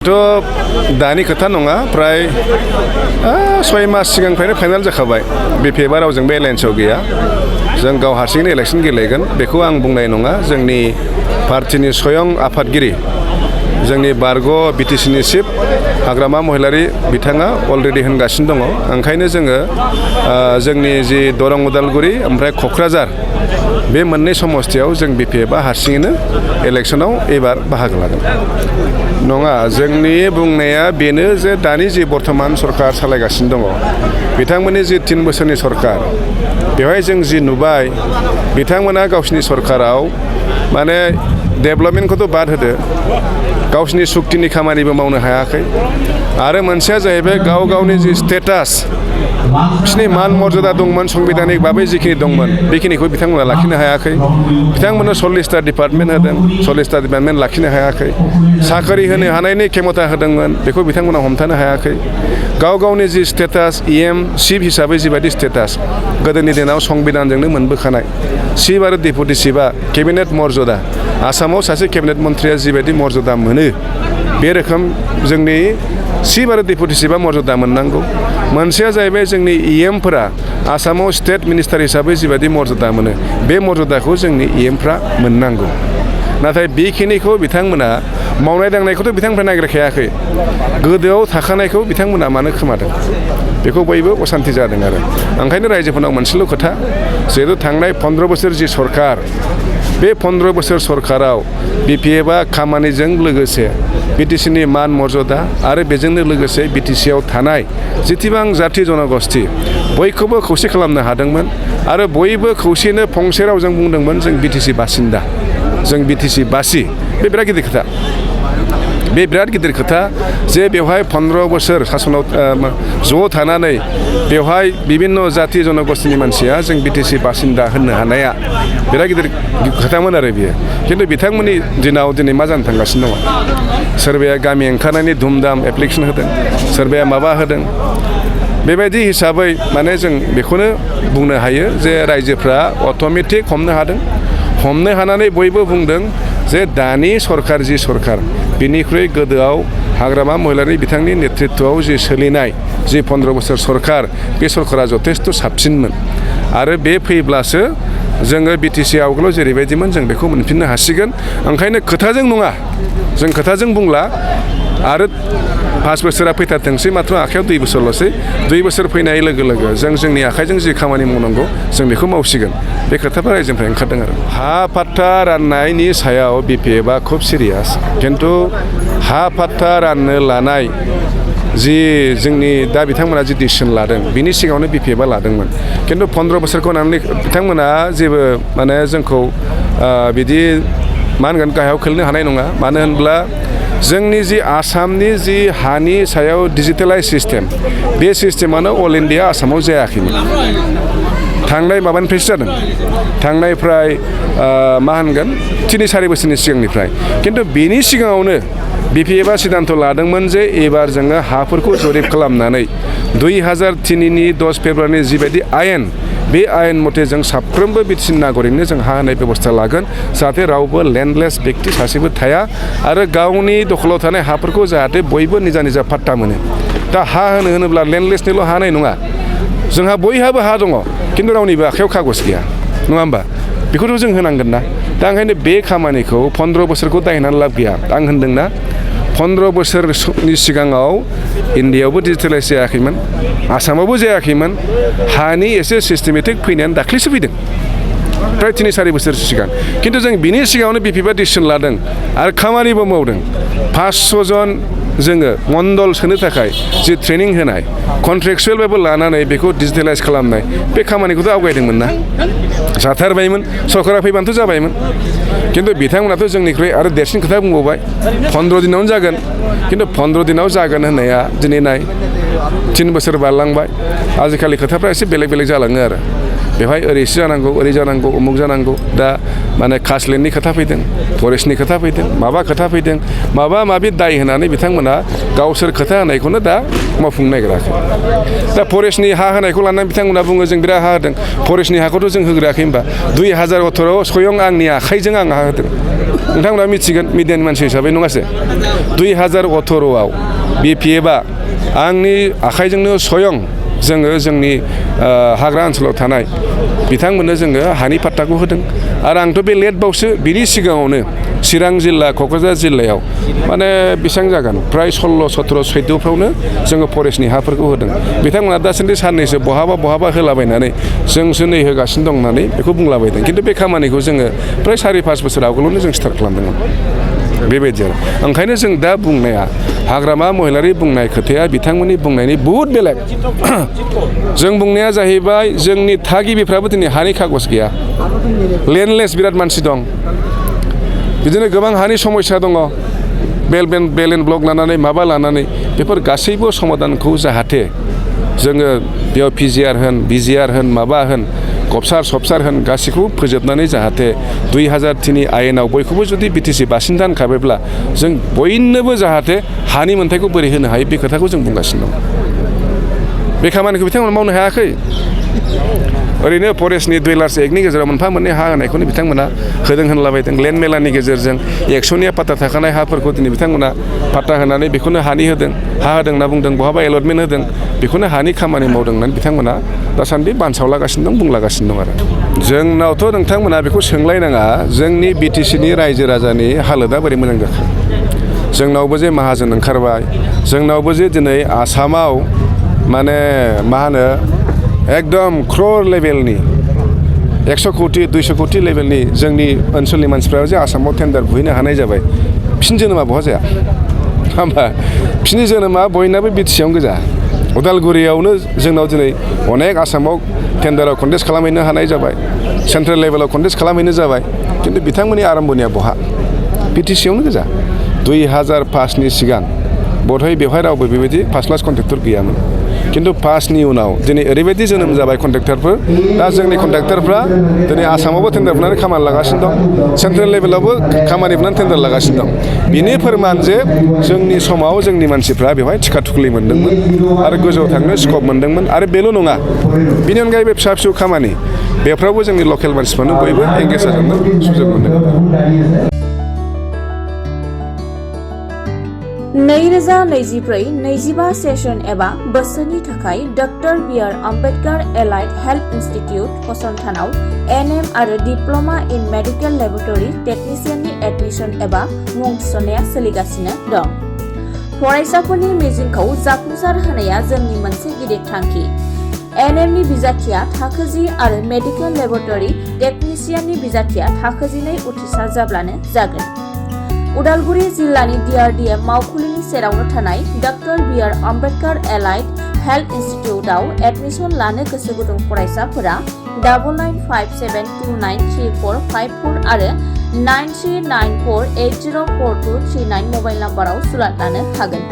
दानि खोथा नङा प्राय 6 मास सिगांनिफ्रायनो फाइनाल जाखाबाय BPF रावजोंबो एलायन्सआव गैया जों गाव हारसिंनो इलेक्सन गेलेगोन बेखौ आं बुंनाय नङा जोंनि पार्टिनि स्वयं आफादगिरि जोंनि बारग' BTC नि चिफ हाग्रामा महिलारि बिथाङा अलरेडि होनगासिनो दङ ओंखायनो जोङो जोंनि जि दरं उदालगुरि ओमफ्राय क'क्राझार बे मोननै समस्थियाव जों BPF हारसिङैनो इलेक्सनाव एबार बाहागो लागोन नङा जोंनि बुंनाया बेनो जे दानि जि बर्तमान सरकार सालायगासिनो दङ बिथांमोननि जि 3 बोसोरनि सरकार बेवहाय जों जि नुबाय बिथांमोना गावसिनि सरकाराव माने डेभेलपमेन्टखौथ' बाद होदो गावसिनि सुक्तिनि खामानिबो मावनो हायाखै आरो मोनसेया जाहैबाय गाव गावनि जि स्टेटास बिसोरनि मान मर्यादा दंमोन संबिधानिक भाबै जिखिनि दंमोन बेखिनिखौ बिथांमोना लाखिनो हायाखै बिथांमोननो 40टा डिपार्टमेन्ट होदों 40टा डिपार्टमेन्ट लाखिनो हायाखै साख्रि होनो हानायनि खेमथा होदोंमोन बेखौ बिथांमोना हमथानो हायाखै गाव गावनि जि स्टेटास EM चिफ हिसाबै जिबायदि स्टेटास गोदोनि दिनाव संबिधानजोंनो मोनबोखानाय चिफ आरो डेपुटि चिफआ केबिनेट मर्यादा आसामाव सासे केबिनेट मन्थ्रिया जिबायदि मर्यादा मोनो बे रोखोम जोंनि चिफ आरो डेपुटि चिफआ मर्यादा मोननांगौ मोनसेया जाहैबाय जोंनि EMफोरा आसामाव स्टेट मिनिस्टार हिसाबै जिबायदि मर्यादा मोनो बे मर्यादाखौ जोंनि EMफ्रा मोननांगौ नाथाय बेखिनिखौ बिथांमोना मावनाय दांनायखौथ' बिथांमोना नागिरखायाखै गोदोआव थाखानायखौ बिथांमोना मानो खोमादों बेखौ बयबो असान्ति जादों आरो ओंखायनो रायजोफोरनाव मोनसेल' खोथा जिहेतु थांनाय 15 बोसोर जि सरकार बे 15 बोसोर सरकाराव BPFआ खामानिजों लोगोसे BTC नि मान मर्यादा आरो बेजोंनो लोगोसे BTC आव थानाय जेसेबां जाथि जनगोष्ठी बयखौबो खौसे खालामनो हादोंमोन आरो बयबो खौसेनो फंसे रावजों बुंदोंमोन जों BTC बासिन्दा जों BTC बासि बे बिराद गिदिर खोथा जे बेवहाय 15 बोसोर सासनाव ज' थानानै बेवहाय बिभिन्न जाथि जनगोष्ठीनि मानसिया जों BTC बासिन्दा होननो हानाया बिराद गिदिर खोथामोन आरो बियो खिन्थु बिथांमोननि दिनाव दिनै मा जानो थांगासिनो दङ सोरबाया गामि ओंखारनायनि धुमधाम एप्लिकेसन होदों सोरबाया माबा होदों बेबायदि हिसाबै माने जों बेखौनो बुंनो हायो जे रायजोफ्रा अट'मेटिक हमनो हादों हमनो हानानै बयबो बुंदों जे दानि सरकार जि सरकार बिनिख्रुइ गोदोआव हाग्रामा महिलारि बिथांनि नेतृत्वआव जि सोलिनाय जि 15 बोसोर सरकार बे सरकारा जथेस्थ' साबसिनमोन आरो बे फैब्लासो जोङो BTC आवगोलाव जेरैबायदिमोन जों बेखौ मोनफिननो हासिगोन ओंखायनो खोथाजों नङा जों खोथाजों बुंला आरो 5 बोसोरा फैथारथोंसै माथ्र' आखायाव 2 बोसोरल'सै 2 बोसोर फैनाय लोगो लोगो जों जोंनि आखाइजों जि खामानि मावनांगौ जों बेखौ मावसिगोन बे खोथाफोरा रायजोनिफ्राय ओंखारदों आरो हा पाट्टा राननायनि सायाव BPFआ खुब सिरियास खिन्थु हा पाट्टा राननो लानाय जि जोंनि दा बिथांमोना जि डिसिसन लादों बिनि सिगाङावनो BPFआ लादोंमोन खिन्थु 15 बोसोरखौ लानानै बिथांमोना जेबो माने जोंखौ बिदि मा होनगोन गाहायाव खोलैनो हानाय नङा मानो होनब्ला जोंनि जि आसामनि जि हानि सायाव डिजिटेलाइज सिस्टेम बे सिस्टेमानो अल इन्डिया आसामाव जायाखैमोन थांनाय माबानिफ्रायसो जादों थांनाय प्राय मा होनगोन 3-4 बोसोरनि सिगांनिफ्राय खिन्थु बेनि सिगाङावनो BPFआ सिद्धान्त लादोंमोन जे एबार जोङो हाफोरखौ जरिब खालामनानै 2003नि 10 फेब्रुवारिनि जिबायदि आयेन बे आयेन मथे जों साफ्रोमबो BTC नागरिकनो जों हा होनाय बेबस्था लागोन जाहाथे रावबो लेन्डलेस व्यक्ति सासेबो थाया आरो गावनि दखलाव थानाय हाफोरखौ जाहाथे बयबो निजा निजा पाट्टा मोनो दा हा होनोब्ला लेन्डलेसनिल' हानाय नङा जोंहा बयहाबो हा दङ खिन्थु रावनिबो आखायाव कागज गैया नङा होमबा बेखौथ' जों होनांगोन ना दा ओंखायनो बे खामानिखौ 15 बोसोरखौ दायनानै लाब गैया आं होनदोंना 15 बोसोरनि सिगाङाव इन्डियायावबो डिजिटेलाइज जायाखैमोन आसामावबो जायाखैमोन हानि एसे सिस्टेमेटिक फैनायानो दाख्लैसो फैदों प्राय 3-4 बोसोरसो सिगां खिन्थु जों बिनि सिगाङावनो BPFआ डिसिसन लादों आरो खामानिबो मावदों 500 जन जोङो मण्डल सोनो थाखाय जि ट्रेनिं होनाय कन्ट्रेक्सुवेलबाबो लानानै बेखौ डिजिटेलाइज खालामनाय बे खामानिखौथ' आवगायदोंमोन ना जाथारबायमोन सरकारा फैबानोथ' जाबायमोन खिन्थु बिथांमोनाथ' जोंनिख्रुइ आरो देरसिन खोथा बुंबावबाय 15 दिनावनो जागोन खिन्थु 15 दिनाव जागोन होननाया दिनै नाय 3 बोसोर बारलांबाय आजिखालि खोथाफ्रा एसे बेलेग जालाङो आरो बेवहाय ओरैसो जानांगौ ओरै जानांगौ उमुक जानांगौ दा माने कासलेटनि खोथा फैदों फरेस्टनि खोथा फैदों माबा खोथा फैदों माबा माबि दाय होनानै बिथांमोना गावसोर खोथा होनायखौनो दा मावफुंनो नागिराखै दा फरेस्टनि हा होनायखौ लानानै बिथांमोना बुङो जों बिराद हा होदों फरेस्टनि हाखौथ' जों होग्रायाखै होनबा 2018 स्वयं आंनि आखाइजों आं हा होदों नोंथांमोना मिथिगोन मिडियानि मानसि हिसाबै नङासै 2018 BPFआ आंनि आखाइजोंनो स्वयं जोङो जोंनि हाग्रा ओनसोलाव थानाय बिथांमोननो जोङो हानि पाट्टाखौ होदों आरो आंथ' बे लेटबावसो बिनि सिगाङावनो चिरां जिल्ला क'क्राझार जिल्लायाव माने बेसेबां जागोन प्राय 16-17 14फ्रावनो जोङो फरेस्टनि हाफोरखौ होदों बिथांमोना दासान्दि साननैसो बहाबा होलाबायनानै जोंसो नै होगासिनो दं होननानै बेखौ बुंलाबायदों खिन्थु बे खामानिखौ जोङो प्राय 4-5 बोसोर आगोलावनो जों स्टार्ट खालामदोंमोन बेबायदि आरो ओंखायनो जों दा बुंनाया हाग्रामा महिलारि बुंनाय खोथाया बिथांमोननि बुंनायनि बहुद बेलेग जों बुंनाया जाहैबाय जोंनि थागिबिफ्राबो दिनै हानि कागज गैया लेन्डलेस बिराद मानसि दं बिदिनो गोबां हानि समस्या दङ बेल एन्ड ब्लक लानानै माबा लानानै बेफोर गासैबो समाधानखौ जाहाथे जोङो बेयाव PGR होन BGR होन माबा होन गबसार होन गासैखौबो फोजोबनानै जाहाथे 2003 आयेनाव बयखौबो जुदि BTC बासिन्दा होनखाबायब्ला जों बयनोबो जाहाथे हानि मोन्थायखौ बोरै होनो हायो बे खोथाखौ जों बुंगासिनो दं बे खामानिखौ बिथांमोना मावनो हायाखै ओरैनो फरेस्टनि डुवेलार्स एक्टनि गेजेराव मोनफा मोननै हा होनायखौनो बिथांमोना होदों होनलाबायदों लेन्ड मेलानि गेजेरजों 100निया पाट्टा थाखानाय हाफोरखौ दिनै बिथांमोना पाट्टा होनानै बेखौनो हानि होदों हा होदों होनना बुंदों बहाबा एलटमेन्ट होदों बेखौनो हानि खामानि मावदों होननानै बिथांमोना दासान्दि बानसावलागासिनो दं बुंलागासिनो दं आरो जोंनावथ' नोंथांमोना बेखौ सोंलायनाङा जोंनि BTCनि रायजो राजानि हालोदा बोरै मोजां जाखो जोंनावबो जे माहाजोन ओंखारबाय जोंनावबो जे दिनै आसामाव माने मा होनो एकदम क्रर लेभेलनि 100 कोटि 200 कोटि लेभेलनि जोंनि ओनसोलनि मानसिफ्रा जे आसामाव टेन्डार बुहैनो हानाय जाबाय बिसिनि जोनोमा बहा जाया होमबा बिसिनि जोनोमा बयनाबो BTCआवनो गोजा उदालगुरियावनो जोंनाव दिनै अनेक आसामाव टेन्डाराव कन्टेस्ट खालामहैनो हानाय जाबाय सेन्ट्रेल लेभेलाव कन्टेस्ट खालामहैनो जाबाय खिन्थु बिथांमोननि आरम्भनिया बहा BTCआवनो गोजा 2005नि सिगां बधय बेवहाय रावबो बेबायदि फार्स्ट क्लास कन्ट्रेक्टर गैयामोन खिन्थु 5नि उनाव दिनै ओरैबायदि जोनोम जाबाय कन्ट्रेक्टरफोर दा जोंनि कन्ट्रेक्टरफ्रा दिनै आसामावबो टेन्डार बुनानै खामानि लागासिनो दं सेन्ट्रेल लेभेलावबो खामानि बुनानै टेन्डार लागासिनो दं बिनि फोरमान जे जोंनि समाव जोंनि मानसिफ्रा बेवहाय थिखा थुख्लि मोन्दोंमोन आरो गोजौआव थांनो स्कप मोन्दोंमोन आरो बेल' नङा बिनि अनगायैबो फिसा फिसौ खामानि बेफ्रावबो जोंनि लकेल मानसिफ्रानो बयबो एंगेज जाजोबनो सुजुग मोन्दों 2024-25 सेसन एबा बोसोरनि थाखाय doctor B R. Ambedkar allied health institute फसंथानाव NM आरो डिप्ल'मा इन मेडिकेल लेबरेटरी टेक्निशियाननि एडमिशन एबा मुं थिसननाया सोलिगासिनो दं। फरायसाफोरनि मिजिंखौ जाफुंसार होनाया जोंनि मोनसे गिदिर थांखि। NMनि बिजाथिया थाखो 10 आरो मेडिकेल लेबरेटरी टेक्निशियाननि बिजाथिया थाखो 12 उथ्रिसार जाब्लानो जागोन। उदालगुरि जिल्लानि DRDM मावखुलिनि सेरावनो थानाय doctor B R. Ambedkar allied health इन्स्टिट्यूटआव admission लानो गोसो गुदुं फरायसाफोरा 9957293454 आरो 9394804239 मबाइल नाम्बाराव सुलाद लानो हागोन।